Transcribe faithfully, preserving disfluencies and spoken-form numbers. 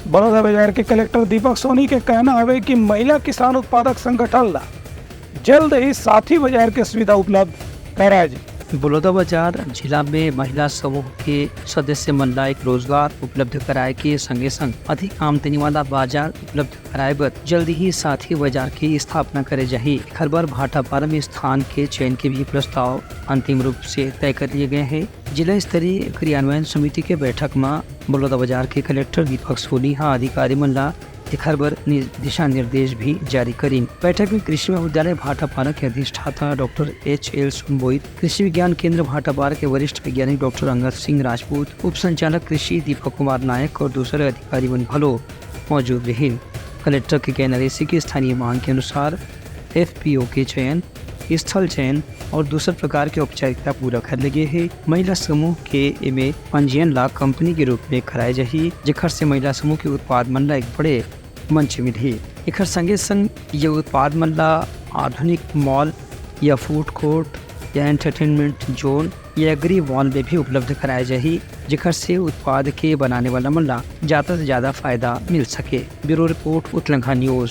बलौदाबाजार के कलेक्टर दीपक सोनी के कहना हवे कि महिला किसान उत्पादक संगठन ला जल्द ही साथी बाजार के सुविधा उपलब्ध कराए जाही। बलौदाबाजार जिला में महिला समूह के सदस्य मन ला एक रोजगार उपलब्ध कराए के संगे संग अधिक आमदनी वाला बाजार उपलब्ध कराए बर जल्द ही साथी बाजार की स्थापना करे जाही। एखर बर भाटापारा में स्थान के चयन के भी प्रस्ताव अंतिम रूप से तय कर लिए गए हैं। जिला स्तरीय क्रियान्वयन समिति के बैठक में बलौदाबाजार के कलेक्टर दीपक सोनी हा अधिकारी मन ला एखर बर नि-, दिशा निर्देश भी जारी करिन। बैठक में कृषि विश्वविद्यालय भाटापारा के अधिष्ठाता डॉक्टर एच एल सुनबोई, कृषि विज्ञान केंद्र भाटापारा के वरिष्ठ वैज्ञानिक डॉक्टर अंगद सिंह राजपूत, उप संचालक कृषि दीपक कुमार नायक और दूसरे अधिकारी मन घलो मौजूद रहिन। कलेक्टर के कहना रहिस कि स्थानीय मांग के अनुसार एफपीओ के चयन, स्थल चयन और दूसर प्रकार के औपचारिकता पूरा कर ले गे हे। महिला समूह के एमे पंजीयन ला कंपनी के रूप में कराए जाही, जेखर से महिला समूह के उत्पाद मन ला एक बड़े मंच मिलही। एखर संगे संग ये उत्पाद मन ला आधुनिक मॉल या फूड कोर्ट या एंटरटेनमेंट जोन या एग्री मॉल में भी उपलब्ध कराए जाही, जेखर से उत्पाद के बनाने वाला मन ला ज्यादा से ज्यादा फायदा मिल सके। Bureau report, Utlangha news.